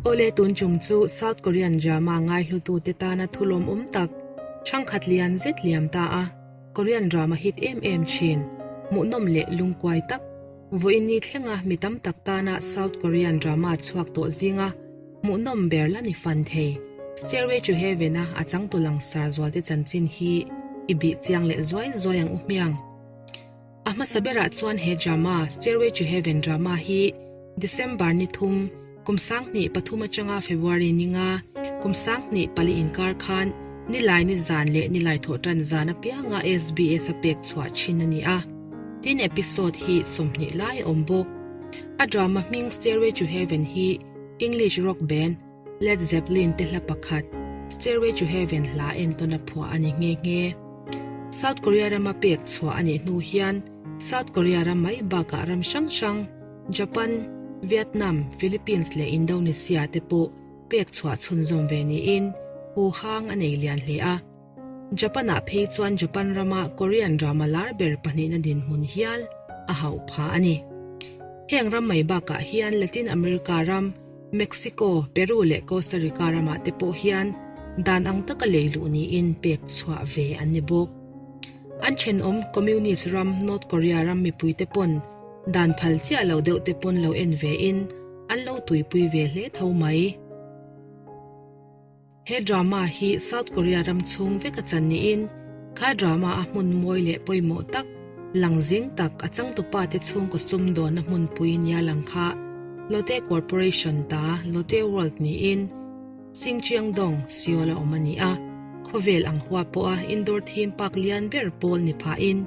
Awle tun tum chu South Korean drama ngaihlutute tana thulawm awm tak thangkhat lian zet liam ta a, Korean drama hit em em thin, hmuhnawm leh lungkuai tak, vawiin ni thlenga mi tam tak tana South Korean drama chhuak tawh zinga hmuhnawm ber la ni fan thei. Stairway to Heaven-a a changtu langsar zualte chanchin hi i bih chiang leh zuai zuai ang u hmiang. A hmasa berah chuan he drama, Stairway to Heaven drama hi December ni thum, kum 2003 atanga February ni nga, kum 2004 inkar khan Nilai ni zan leh Nilai thawhtan zan apianga SBS a pek chhuah thin a ni a. Tin episode hi 20 lai a awm bawk. A drama hming Stairway to Heaven hi English rock band Led Zeppelin te hla pakhat, Stairway to Heaven hla entawn a phuah a ni nghe nghe. South Korea rama pek chhuah a nih hnu hian South Korea ram mai bakah ram hrang hrang, Japan, Vietnam, Philippines leh Indonesia te pawh pek chhuah chhunzawm ve niin huhang a nei lian hle a. Japan-ah phei chuan Japan rama Korean drama lar ber pahnihna dinhmun hial a hauh pha a ni. Heng ram mai bakah hian Latin America ram, Mexico, Peru leh Costa Rica ramah te pawh hian dan ang taka lei luh niin pek chhuah ve an ni bawk. An thenawm Communist ram North Korea ram mipuite pawn dan phal chiah lo deuh te pawn lo en vein an lo tuipui ve hle tho mai. He drama hi South Korea ram chhung vek a chan niin, kha drama a hmun mawi leh pawimawh tak, lang zing tak a changtupa te chhungkaw sumdawnna hmunpui nia lang kha Lotte Corporation ta Lotte World niin Singcheongdong, Seoul a awm a ni a. Khawvel ang hua pawha indoor theme park lian ber pawl ni phahin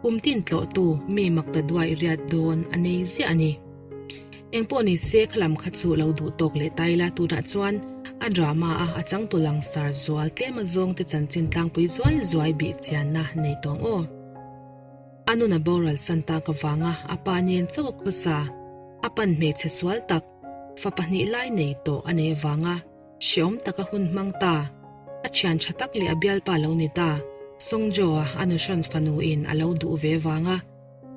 kum tin tlawhtu mi makta duai riat dawn a nei ziah a ni. Engpawh ni se khalam kha chu lo duh tawk leh ta ila tunah chuan a drama a a changtu langsar zual tlem a zawng te chanchin tlangpui zuai zuai bih chianna nei tawng aw. A nun a boral san tak avanga a pa nen chauh a khawsa, a pan hmeichhe sual tak, fa pahnih lai nei tawh a nei avanga hreawm taka hun hmang ta, a thian tha tak leh a bialpa lo ni ta, Songjo-a a nuhrawn fanu in a lo duh ve vanga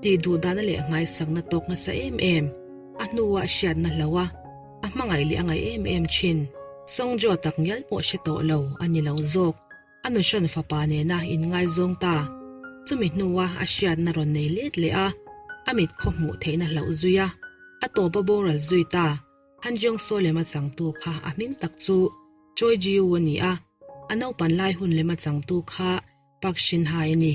Tih duh dana leh nghaisakna tawk nasa em em, a hnuah hriatna hlo a, a hmangaih leh a ngaih em em thin. Songjo tak ngial pawh hre tawh lo a ni lo zawk. A nuhrawn fapa nena inngaizawng ta. Chumi hnua a hriatna rawn nei let leh a, a mit khaw hmuh theihna hlauh zui a, a tawpa boral zui ta. Han Jeong-soo lema changtu kha a hming tak chu Choi Ji-woo a ni a, a naupan lai hun lema changtu kha Park Shin-hye a ni.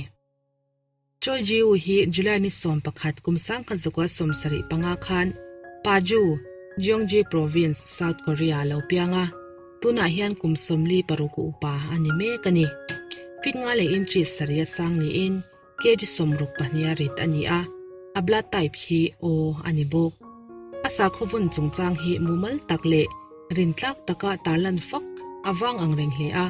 Choi Ji-woo hi July ni 11 kum 1975 khan Paju, Gyeonggi Province, South Korea a lo piang a, tunah hian kum 46 upa a ni mek a ni. Feet nga leh inches sarih a sang niin kg 62 a rit a ni a, a blood type hi O a ni bawk. A sakhaw vawn chungchang hi mumal tak leh rintlak taka tarlan fak a vang ang reng hle a.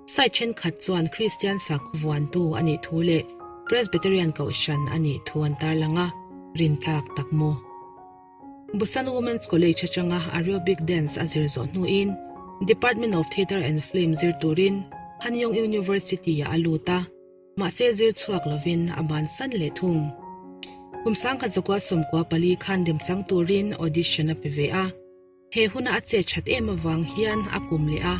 Site thenkhat chuan Kristian sakhaw vuantu a nih thu leh Presbyterian Kohhran a nih thu an tarlang a, rintlak tak maw? Busan Women's College atanga Aerobic Dance a zir zawh hnuin Department of Theatre and Film zir turin Hanyong University-ah a lut a, mahse zir chhuak lovin a bansan leh thung. Kum 1994 khan demchang turin audition a pe ve a. He huna a che that em avang hian a kum leh a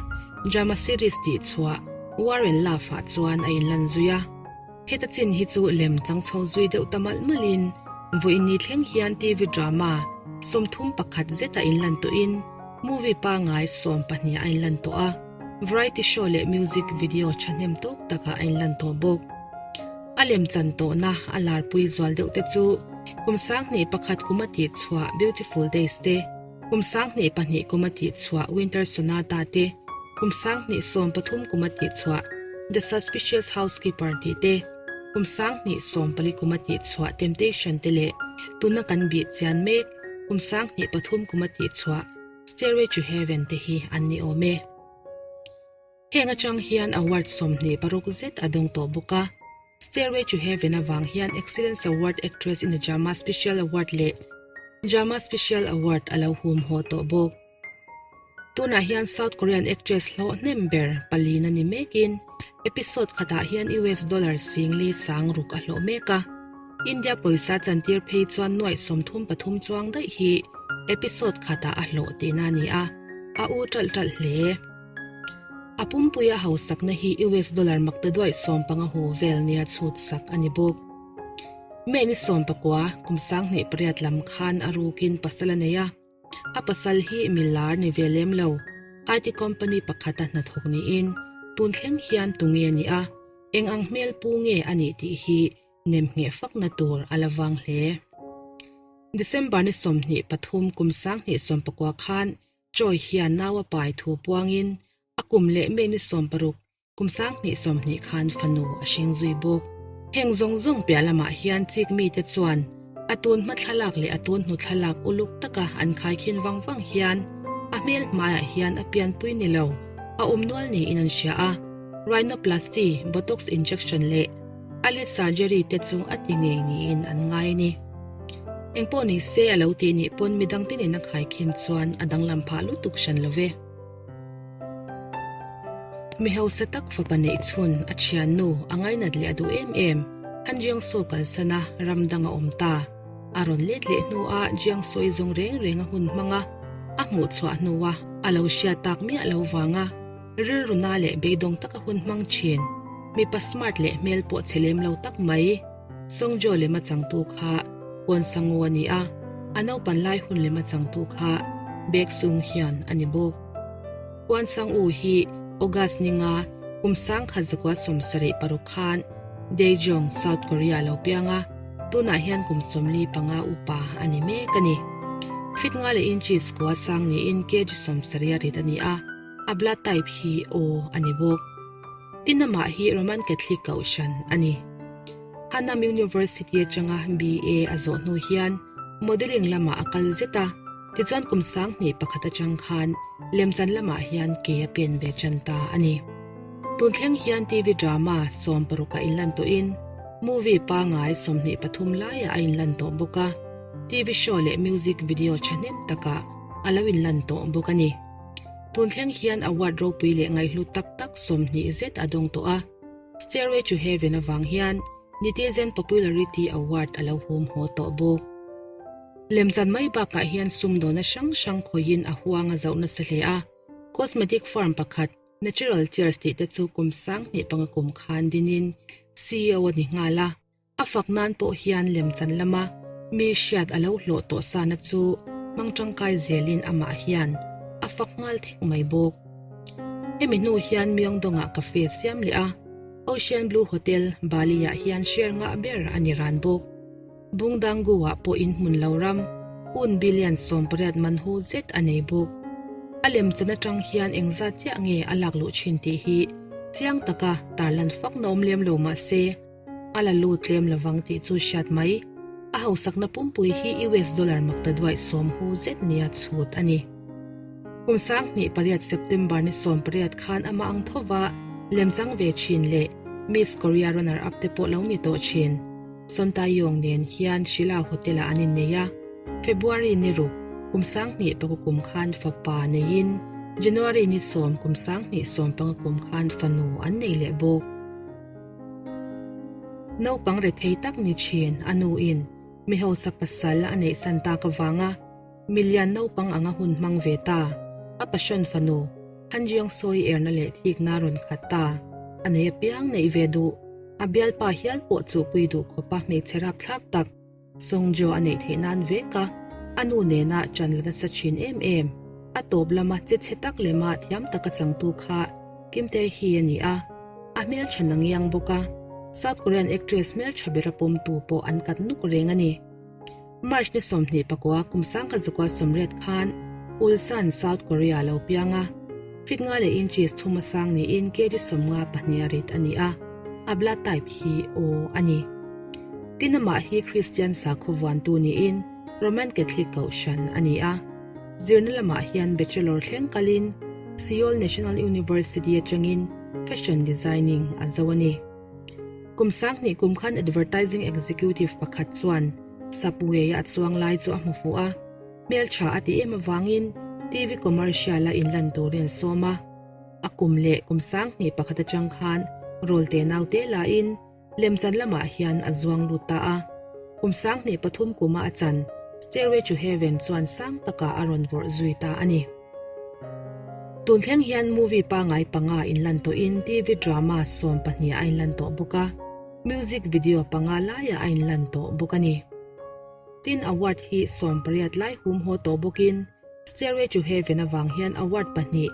drama series tih chhuah War and Love ah chuan a inlan zui a. Heta chin hi chu lem chang chho zui deuh ta malh malhin vawiin ni thleng hian TV drama 31 zet a inlan tawhin movie pangai 12 a inlan tawh a, variety show leh music video thahnem tawk takah a inlan tawh bawk. A lem chan tawhna a larpui zual deuh te chu kum 2001 kum a tih chhuah Beautiful Days te, kum 2002 kum a tih chhuah Winter Sonata te, kum 2013 kum a tih chhuah The Suspicious Housekeeper tih te, kum 2014 kum a tih chhuah Temptation te leh tuna kan bih chian mek kum 2003 kum a tih chhuah Stairway to Heaven te hi an ni awm e. Heng atang hian award 26 zet a dawng tawh bawk a. Stairway to Heaven avang hian Excellence Award Actress in a Drama Special Award leh Drama Special Award a lo hum haw tawh bawk. Tunah hian South Korean actress hlawh hnem ber palina ni mekin episode khatah hian US dollar singli sang ruk a hlawh mek a. India pawisa chantir phei chuan nuaih 33 chuang daih hi episode khatah a hlawh tihna a ni a. a u ṭalh ṭalh hle. A pumpuia hausakna hi US dollar maktaduaih sawmpanga hu vel nia chhut sak a ni bawk. May ni sawmpakua kum 28 lam khan a rukin pasal a nei a. A pasal hi mi lar ni ve lem lo, IT company pakhata hnathawk niin tun thleng hian tunge a nih a, eng ang hmel pu nge a nih tih hi nemngheh fakna tur a la vang hle. December ni 23 kum 2019 khan Choi hian nau a pai thu puangin a kum leh May ni 16 Kum 2020 khan fanu a hring zui bawk. Heng zawng zawng piah lamah hian chik mite chuan a tun hma thlalak leh a tun hnu thlalak uluk taka an khaikhin vang vang hian a hmel hmaiah hian a pianpui ni lo, a awm nual niin an hria a. Rhinoplasty, Botox injection leh eyelid surgery te chu a ti ngei niin an ngai a ni. Engpawh ni se a lo tih nih pawn midangte nena khaikhin chuan a danglam phah lutuk hran lo ve. Mi hausa tak fapa neih chhun a thiannu a ngainat leh a duh em em Han Jiangsu kalsan a ram dang a awm ta. A rawn let leh hnuah Jiangsu-i zawng reng reng a hun hmang a, a hmuh chhuah hnua a lo hriat tak miah lo vanga rilru na leh beidawng taka hun hmang thin mipa smart leh hmel pawh che lem lo tak mai Songjo lema changtu kha Kwon Sang-woo a ni a, a naupan lai hun lema changtu kha Baek Sung Hyun a ni bawk. Kwon Sang-woo hi August ni nga kum 1976 khan Daejeon, South Korea a lo piang a, tunah hian kum 45 upa a ni mek a ni. Feet nga leh inches kua sang niin kg 70 a rit a ni a, a blood type hi O a ni bawk. Tin amah hi Roman Catholic kohhran a ni. Hannam University atanga BA a zawh hnu hian modelling lamah a kal zet a, tichuan kum 2001 atang khan lemchan lamah hian ke a pen ve tan ta a ni. Tun thleng hian TV drama 60 a inlan tawhin movie pangai 23 laiah a inlan tawh bawk a, TV show leh music video thahnem takah a lo inlan tawh bawk a ni. Tun thleng hian award ropui leh ngaihlu tak tak 20 zet a dawng tawh a. Stairway to Heaven avang hian Netizen Popularity Award a lo hum haw tawh bawk. Lemchan mai bakah hian sumdawna hrang hrang khawiin a huang a zoh nasa hle a. Cosmetic firm pakhat Natural Tears tih te chu kum 2005 kum khan dinin CEO a ni nghal a. A fak nan pawh hian lemchan lama mi hriat a lo hlawh tawh sana chu hmang tangkai zelin amah hian a fak nghal thek mai bawk. Hemi hnu hian Myeongdong-ah cafe siam leh a, Ocean Blue Hotel, Bali-ah hian share ngah ber a ni ran bawk. Bungdanggu-ah pawh in hmun lo ram un billion 18 man hu zet a nei bawk. A lemchan atang hian engzat chiah nge a lak luh thin tih hi chiang taka tarlan fak na awm lem lo mah se, A la lut tlem lovang tih chu hriat mai. A hausakna pumpui hi US dollar makta duaih sawm hu zet nia chhut a ni. Kum 2008 September ni 18 khan amah ang thova lemchang ve thin leh Miss Korea runner up te pawh lo ni tawh thin Son Tae-yong nen hian Shilla Hotel-ah an innei a. February ni ruk kum 2009 kum khan fapa neiin January ni 10 kum 2015 kum khan fanu an nei leh bawk. Naupang rethei tak ni thin a nuin mi hausa pasal a neih san tak avanga milian naupang anga hun hmang ve ta a passion fanu Han Jeong Soo-i erna leh thikna rawn khat ta a nei apiang neih ve duh a bialpa hial pawh chuhpui duh khawpa hmeichhe rapthlak tak Songjo a neih theih nan vek a, a nu nena ṭan la nasa ṭhin em em. A tawp lama che chhe tak lema thiam taka changtu kha Kim Tae Hee a ni a, a hmelṭha na ngiang bawk a, South Korean actress hmelṭha bera pawmtu pawh an kat nuk reng a ni. March ni 24 kum 1980 khan Ulsan, South Korea lo piang a, feet nga leh inches thum a sang niin kg 52 a rit a ni a, a blood type hi O a ni. Tin amah hi Kristian sakhaw vuantu niin Roman Catholic kohhran a ni a. Zirna lamah hian Bachelor thleng kalin Seoul National University atangin Fashion Designing a zo a ni. Kum 2000 kum khan Advertising Executive pakhat chuan Subway-a a chuang lai chu a hmu fuh a, hmeltha a ti em avangin TV commercial-a inlan turin an sawm a. A kum leh kum 2001 atang khan role te naute lain Lemchan lamah hian a zuang lut ta a, kum 2003 kuma a chan Stairway to Heaven chuan sang takah a rawn vawrh zui ta a ni. Tun thleng hian movie pangai panga inlan tawhin TV drama 12 a inlan tawh bawk a, music video panga laiah a inlan tawh bawk a ni. Tin award hi 18 lai hum haw tawh bawkin Stairway to Heaven avang hian award pahnih,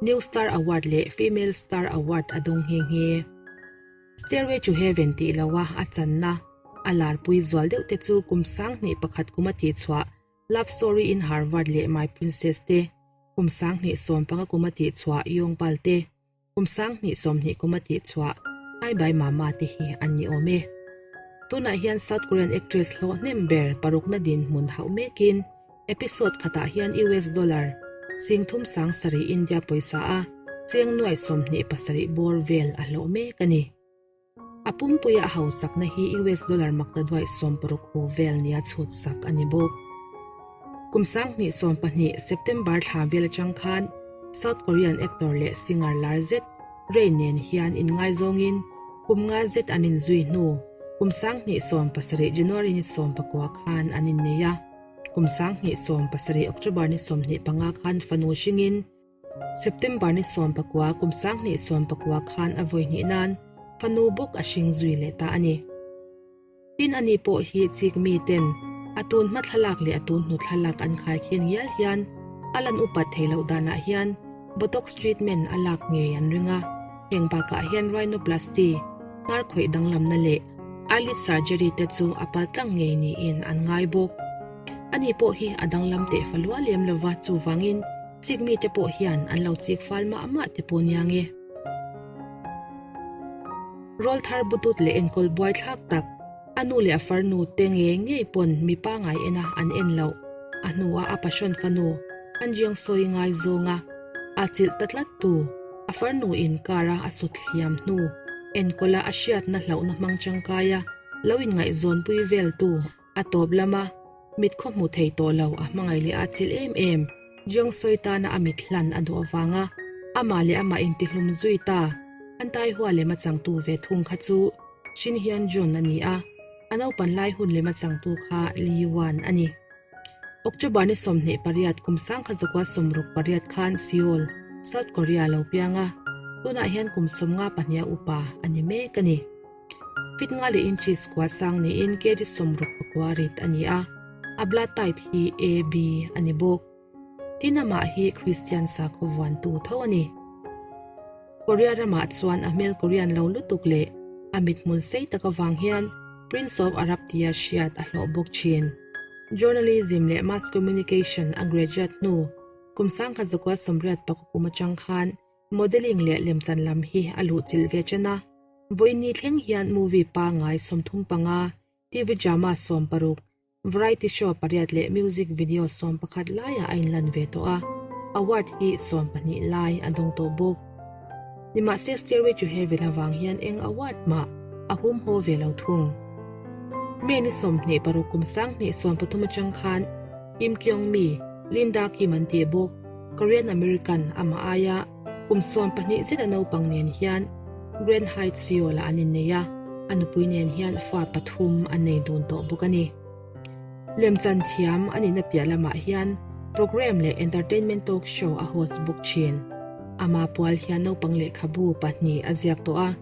New Star Award leh Female Star Award a dawng nghe nghe. Stairway to Heaven tih loha a channa a larpui zual deuh te chu kum 2001 kum a tihchhuah Love Story in Harvard leh My Princess te, kum 2015 kum a tihchhuah Yongbal te, kum 2020 kum a tihchhuah Hi Bye Mama te hi an ni awm e. Tunah hian South Korean actress hlawh hnem ber parukna dinhmun hauh mekin episode khatah hian US dollar 37,000 India pawisa a cheng nuai 27 bawr vel a hlawh mek a ni. A pumpuia a hausakna hi US dollar maktaduaih 60 hu vel nia chhut sak a ni bawk. Kum 2020 September thla vel atang khan South Korean actor leh singer lar zet Rain nen hian inngaizawngin kum nga zet an inzui hnu kum 2017 January ni 19 khan an innei a. Kum 2017 October ni 25 khan fanu hringin September ni 19 kum 2019 khan a vawi hnih nan fanu bawk a hring zui leh ta a ni. Tin ani pawh hi chik mi ten a tun hma thlalak leh a tun hnu thlalak an khai khin ngial hian a lan upat thei loh danah hian Botox treatment a lak ngei an ring a. Heng bakah hian rhinoplasty, hnar khawih danglamna leh eyelid surgery te chu a pal tlang ngei niin an ngai bawk. Ani pawh hi a danglam teh fa lua lem lova chuvangin chik mi te pawh hian an lo chik fal mah mah te pawh nia nge. Rawl thar butut leh enkawl buai thlak tak, a nu leh a farnu te nge ngei pawn mi pangai ena an en loh. A hnuah a passion fanu an riang sawi ngai zawnga a chilh ta tlat tu, a farnu in car a a sut hliam hnu enkawla a hriatna hlauhna hmang tangkaia lo inngaihzawnpui vel tu a tawp lama mit khaw hmu thei tawh lo a hmangaih leh a chilh em em. Jeong sawi tana a mit hlan a duh avanga amah leh amah intihlum zui ta an Taihua lema changtu ve thung kha chu Shin Hyun Jun a ni a, a naupan lai hun lema changtu kha Lee Wan a ni. October ni 28 kum 1968 khan Seoul, South Korea lo piang a, tunah hian kum 52 upa a ni mek a ni. Fit nga leh inches kua sang niin kg 69 rit a ni a, a blood type hi AB a ni bawk. Tin amah hi Christian sakhaw vuantu tho a ni. Korea ramah chuan a hmel Korean lo lutuk leh a mithmul sei tak avang hian Prince of Arab tia hriat a hlawh bawk thin. Journalism leh Mass Communication a graduate hnu kum 1984 kum atang khan Modelling leh lemchan lam hi a luhchilh ve chen a, vawiin thleng hian movie pangngai 35, TV drama 60, variety show pariat leh music video 11 laiah a inlan ve tawh a, award hi 12 lai a dawng tawh bawk. Nimahse Stairway to Heaven avang hian eng award mah a hum haw ve lo thung. May ni 26 kum 2013 atang khan Kim Kyung Mi, Linda Kim an tih bawk. Korean American amah aia kum 12 zet a naupang nen hian Grand Hyatt Seoul ah an innei a, a nupui nen hian fa pathum an nei dun tawh bawk a ni. Lemchan thiam a nihna piah lamah hian program leh entertainment talk show a host bawk thin. Ama pual hian naupang lehkhabu pahnih a ziak tawh a,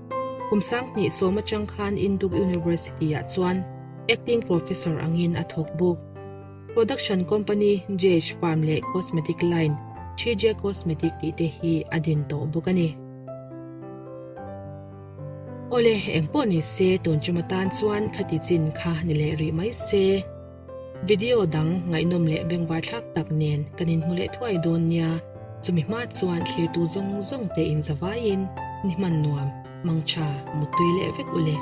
kum 2010 atang khan Induk University ah chuan acting professor angin a thawk bawk. Production company JH Farm leh cosmetic line CJ Cosmetic tih te hi a din tawh bawk a ni. Awle, eng pawh ni se tun tum atan chuan khati chin kha ni leh rih mai se. Video dang ngaihnawm leh bengvar thlak tak nen kan inhmu leh thuai dawn nia, chumi hma chuan thlirtu zawng zawng te inzavaiin ni hman nuam, mangtha, muttui leh vek ule.